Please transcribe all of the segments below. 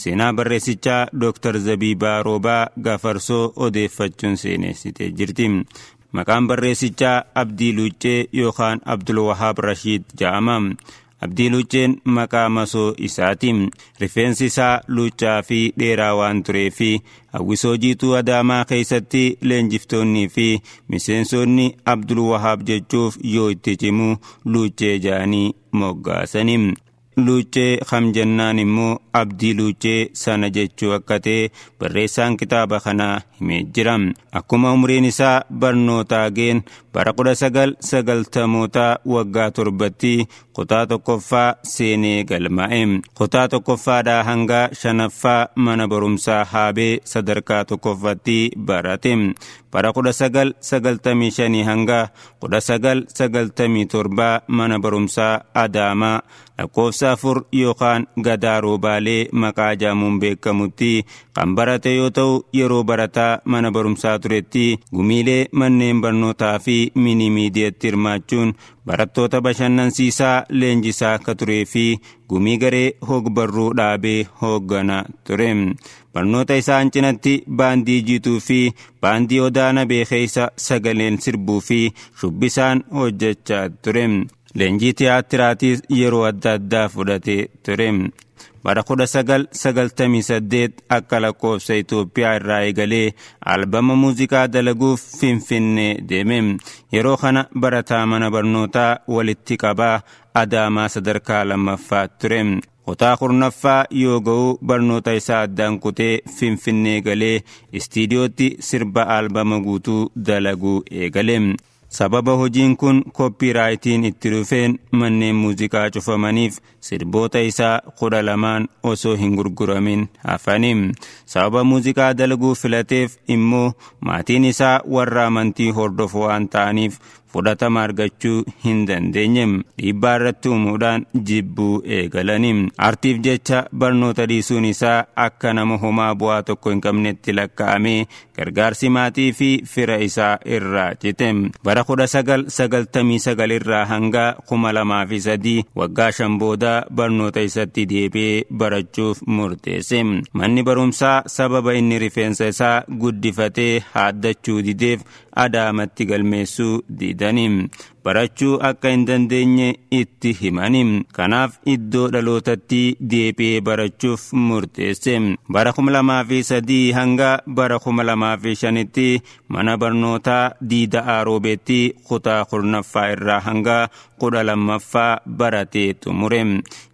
Seenaa barreessichaa Dr. Zabiibaa Roobaa Gafarsoo odeeffachuun seenessitee jirti. Maqaan barreessichaa Abdii Luuccee yookaan Abdulwahaab Rashiid jedhama. Abdii Luucceen maqaa masoo isaati. Rifeensi isaa luuccaa fi dheeraa waan tureef hawwisoo Jiituu Adaamaa keessatti leenjiftoonnii fi miseensonni Abdulwahaab jechuuf yoo itti cimu Luuccee jedhanii moggaasani. Luuccee kam jennaan immoo Abdii Luuccee sana jechuu akka ta'e barreessaan kitaaba kanaa himee jira. Akkuma umriin isaa barnootaa ga'een bara 1990 waggaa 7tti kutaa 1ffaa seenee galmaa'e. Kutaa 1ffaadhaa hanga 5ffaa mana barumsaa Haabee sadarkaa 1ffaatti barate. Bara 1995 hanga 1997 mana barumsaa Adaamaa lakkoofsa 4 yookaan Gadaa Roobaalee maqaa jedhamuun beekamutti kan barate yoo ta'u, yeroo barataa mana barumsaa turetti gumiilee manneen barnootaa fi miniimiidiyaatti hirmaachuun barattoota bashannansiisaa leenjisaa akka turee fi gumii garee hogbarruu dhaabee hoogganaa ture. Barnoota isaan cinatti baandii Jiituu fi baandii Odaa Nabee keessa sagaleen sirbuu fi shubbisaan hojjechaa ture. Leenjii tiyaatiraatiis yeroo adda addaa fudhatee ture. Bara 1998 akka lakkoofsa Itoophiyaa irraa eegalee albama muuziqaa dalaguuf Finfinnee deeme. Yeroo kana barataa mana barnootaa walitti qabaa Adaamaa sadarkaa 2ffaa ture. Kutaa 10ffaa yoo ga'u barnoota isaa addaan kutee Finfinnee galee istiidiyootti sirba albama guutuu dalaguu eegale. Sababa hojiin kun koppiraayitiin itti dhufeen manneen muuziqaa cufamaniif sirboota isaa 12 osoo hin gurguramin hafani. Sababa muuziqaa dalaguu filateef immoo maatiin isaa warra amantii hordofu waan ta'aniif fudhatama argachuu hin dandeenye. Dhiibbaa irratti uumuudhaan jibbuu eegalani. Artiif jecha barnoota dhiisuun isaa akka nama homaa bu'aa tokko hin qabnetti lakkaa'amee gargaarsi maatii fi fira isaa irraa cite. Bara 1999 irraa hanga 2003 waggaa 5 booda barnoota isatti deebi'ee barachuuf murteesse. Manni barumsaa sababa inni rifeensa isaa guddifatee haaddachuu dideef Adaamatti galmeessuu didani. Barachuu akka hin dandeenye itti himani. Kanaaf iddoo dhalootatti deebi'ee barachuuf murteesse. Bara 2003 hanga bara 2005tti mana barnootaa Diida Aaroobeetti kutaa 10ffaa irraa hanga 12ffaa baratee xumure.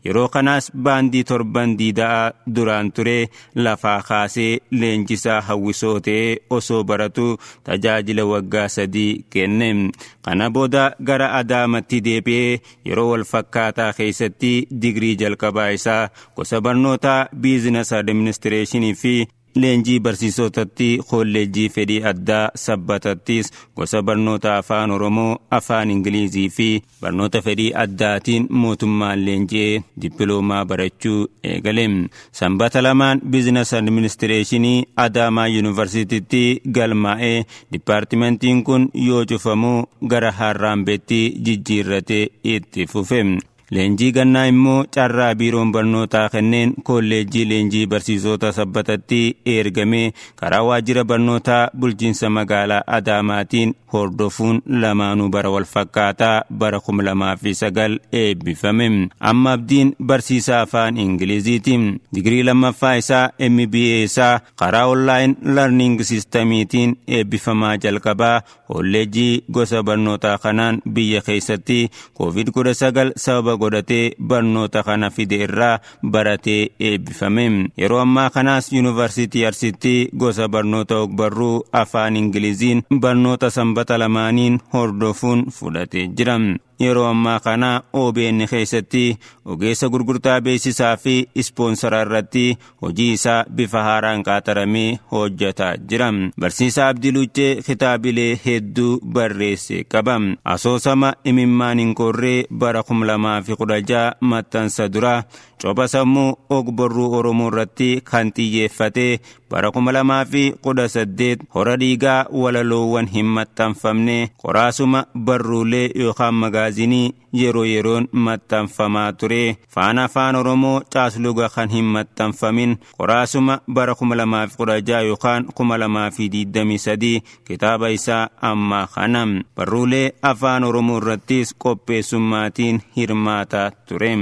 Yeroo kanaas baandii torban Diida'aa duraan ture lafaa kaasee leenjisaa hawwisoo ta'ee osoo baratu tajaajila waggaa 3 kenne. Kana booda gara Adaamatti deebi'ee yeroo wal fakkaataa keessatti digirii jalqabaa isaa gosa barnootaa biizinas adiministireeshinii fi leenjii barsiisotatti kolleejjii fedhii addaa Sabbatattis gosa barnoota Afaan Oromoo, Afaan Ingilizii fi barnoota fedhii addaatiin mootummaan leenji'ee dippiloomaa barachuu eegale. Sanbata lamaan biizinas adiministireeshinii Adaamaa Yuunivarsiitiitti galmaa'ee dipaartimentiin kun yoo cufamu gara Harraambeetti jijjiirratee itti fufe. Leenjii gannaa immoo carraa biiroon barnootaa kenneen kolleejjii leenjii barsiisota Sabbatatti ergamee karaa waajjira barnootaa bulchiinsa magaalaa Adaamaatiin hordofuun lamaanuu bara wal fakkaataa bara 2009 eebbifame. Amma Abdiin barsiisaa afaan Ingiliziiti. Digirii 2ffaa isaa MBA isaa karaa online learning systemiitiin eebbifamaa jalqabaa kolleejjii gosa barnootaa kanaan biyya keessatti COVID-19 sababa godhatee barnoota kana fide irraa baratee eebbifame. Yeroo ammaa kanaas Yuunivarsiitii Arsiitti gosa barnoota ogbarruu afaan Ingiliziin barnoota sanbata lamaaniin hordofuun fudhatee jira. Yeroo ammaa kana OBN keessatti ogeessa gurgurtaa beeksisaa fi ispoonsara irratti hojii isaa bifa haaraan qaaxaramee hojjetaa jira. Barsiisaa Abdii Luuccee kitaabilee hedduu barreesse qaba. Asoosama Imimmaan hin Korree bara 2016 maxxansa dura. Copha sammuu ogbarruu Oromoo irratti kan xiyyeeffate bara 2018 hora dhiigaa walaloowwan hin maxxanfamne qoraasuma barruulee yookaan magaazinii yeroo yeroon maxxanfamaa ture faana Afaan Oromoo caasluga kan hin maxxanfamin qoraasuma bara 2016 yookaan 2023 kitaaba isaa ammaa kana barruulee Afaan Oromoo irrattis qopheessummaatiin hirmaataa ture.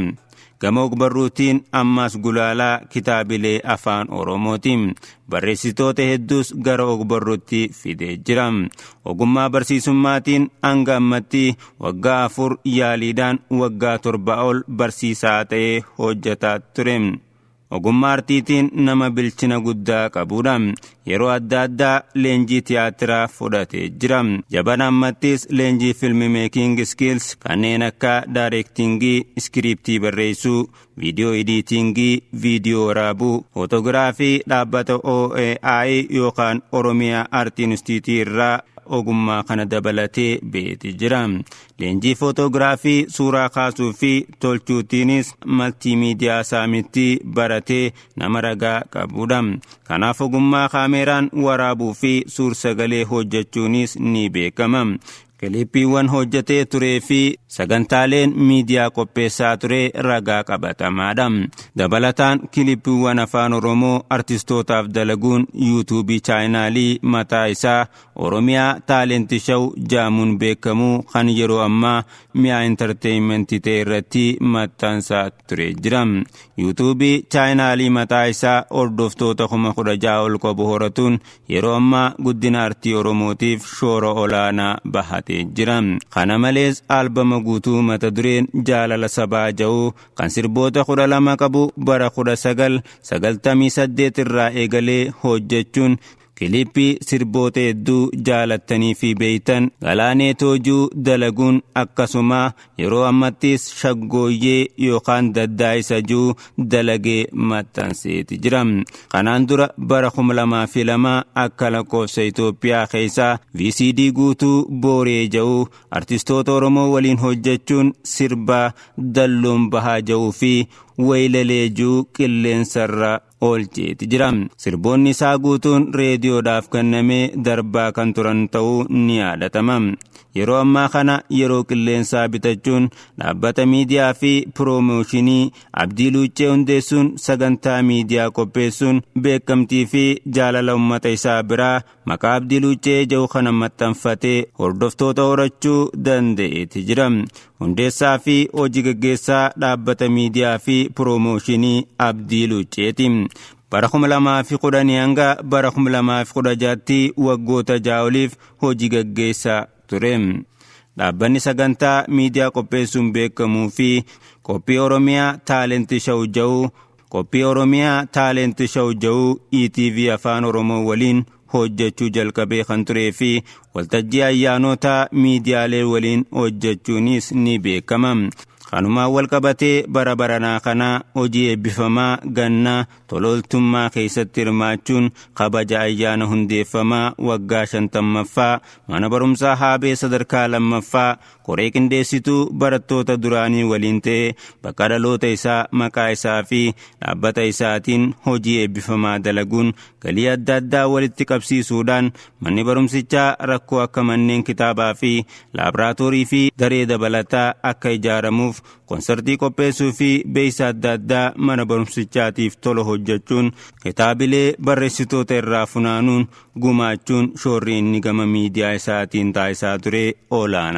Gama ogbarruutiin ammas gulaalaa kitaabilee Afaan Oromootiin barreessitoota hedduus gara ogbarruutti fidee jira. Ogummaa barsiisummaatiin hanga ammatti waggaa 4 yaaliidhaan waggaa 7 ol barsiisaa ta'ee hojjetaa ture. Ogummaa artiitiin nama bilchina guddaa qabudha. Yeroo adda addaa leenjii tiyaatiraa fudhatee jira. Jabana ammattis leenjii film making skills kanneen akka directingii, iskiriiptii barreessuu, video editingii, viidiyoo waraabuu, footoogiraafii dhaabbata OAI yookaan Oromiyaa Aartii Inistiitii irraa ogummaa kana dabalatee beeti jira. Leenjii footoogiraafii suuraa kaasuu fi tolchuutiinis maltiimiidiyaa saamitti baratee nama ragaa qabudha. Kanaaf ogummaa kaameeraan waraabuu fi suur-sagalee hojjechuunis ni beekama. Kilippiiwwan hojjetee turee fi sagantaaleen miidiyaa qopheessaa ture ragaa qabatamaadha. Dabalataan kilippiiwwan Afaan Oromoo artistootaaf dalaguun yuutuubii chaayinaalii mataa isaa Oromiyaa Talent Show jaamuun beekamu kan yeroo ammaa mi'a entertainmentii ta'e irratti maxxansaa ture jira. Yuutuubii chaayinaalii mataa isaa hordoftoota 16,000 ol qabu horatuun yeroo ammaa guddina artii Oromootiif shoora olaanaa bahatee jira. Kana malees albama guutuu mata dureen jaalala sabaa ja'u kan sirboota 12 qabu bara 1998 irraa eegalee hojjechuun kilippii sirboota hedduu jaalattanii fi beeytan Galaanee Toojuu dalaguun akkasuma yeroo ammattis shaggooyyee yookaan daddaa isa juu dalagee maxxanseeti jira. Kanaan dura bara 2002 akka lakkoofsa Itoophiyaa keessaa VCD guutuu Booree ja'u artistoota Oromoo waliin hojjechuun sirba dalloon bahaa ja'uu fi waylalee juu qilleensarra oolcheeti jira. Sirboonni isaa guutuun reediyoodhaaf kennamee darbaa kan turan ta'uu ni yaadatama. Yeroo ammaa kana yeroo qilleensaa bitachuun dhaabbata miidiyaa fi piroomooshinii Abdii Luuccee hundeessuun sagantaa miidiyaa qopheessuun beekamtii fi jaalala uummata isaa biraa maqaa Abdii Luuccee jedhu kana maxxanfatee hordoftoota horachuu danda'eeti jira. Hundeessaa fi hojii gaggeessaa dhaabbata miidiyaa fi piroomooshinii Abdii Luucceeti. Bara 2010 hanga bara 2016tti waggoota 6 oliif hojii gaggeessaa ture. Dhaabbanni sagantaa miidiyaa qopheessuun beekamuu fi qophii Oromiyaa Talent Show ja'u qophii Oromiyaa Talent Show ja'u ETV Afaan Oromoo waliin hojjechuu jalqabee kan turee fi waltajjii ayyaanota miidiyaalee waliin hojjechuunis ni beekama. Kanumaan wal qabatee bara baranaa kana hojii eebbifamaa gannaa tolooltummaa keessatti hirmaachuun kabaja ayyaana hundeeffamaa waggaa 50ffaa mana barumsaa Haabee sadarkaa 2ffaa koree qindeessituu barattoota duraanii waliin ta'ee bakka dhaloota isaa maqaa isaa fi dhaabbata isaatiin hojii eebbifamaa dalaguun galii adda addaa walitti qabsiisuudhaan manni barumsichaa rakkoo akka manneen kitaabaa fi laaboraatoorii fi daree dabalataa akka ijaaramuuf konsartii qopheessuu fi beeksisa adda addaa mana barumsichaatiif tola hojjechuun kitaabilee barreessitoota irraa funaanuun gumaachuun shoorri inni gama miidiyaa isaatiin taasisaa ture olaanaadha.